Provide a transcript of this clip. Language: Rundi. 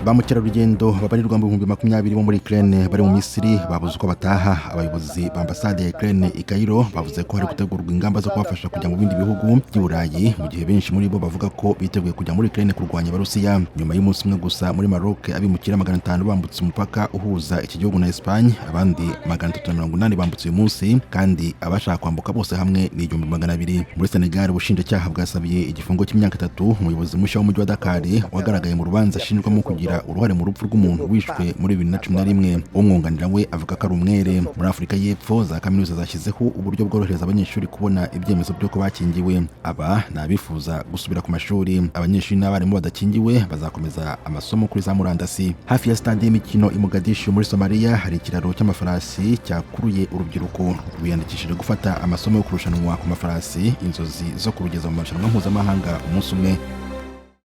Ba mukerarugendo babarirwa mu 20,000 bo muri Ukraine bari mu Misiri babuze uko bataha. Abayobozi ba ambasade ya Ukraine i Cairo bavuze ko hari gutegurwa ingamba zo kubafasha kujya mu bindi bihugu by'i Burayi, mu gihe benshi muri bo bavuga ko biteguye kujya muri Ukraine kurwanya Abarusiya. Nyuma y'umunsi umwe gusa muri Maroc abimukira 500 bambutse umupaka uhuza iki gihugu na Espagne, abandi 380 bambutse uyu munsi, kandi abashaka kwambuka bose hamwe ni 1200. Muri Senegal, ubushinjacyaha bwasabiye igifungo cy'imyaka 3 umuyobozi mushya w'umujyi wa Dakar wagaragaye mu rubanza ashinjwamo kugira uruhare mu rupfu rw'umuntu wishwe muri 2011. Umwunganira we avuga ko ari umwere. Muri Afurika y'Epfo, za kaminuza zashyizeho uburyo bworohereza abanyeshuri kubona ibyemezo by'uko bakingiwe. Aba ni abifuza gusubira ku mashuri. Abanyeshuri n'abarimu badakingiwe bazakomeza amasomo kuri za murandasi. Hafi ya stade y'imikino i Mogadishu muri Somalia hari ikiraro cy'amafarasi cyakuruye urubyiruko rwiyandikishije gufata amasomo yo kurushanwa ku mafarasi, inzozi zo kurugeza mu marushanwa mpuzamahanga umunsi umwe.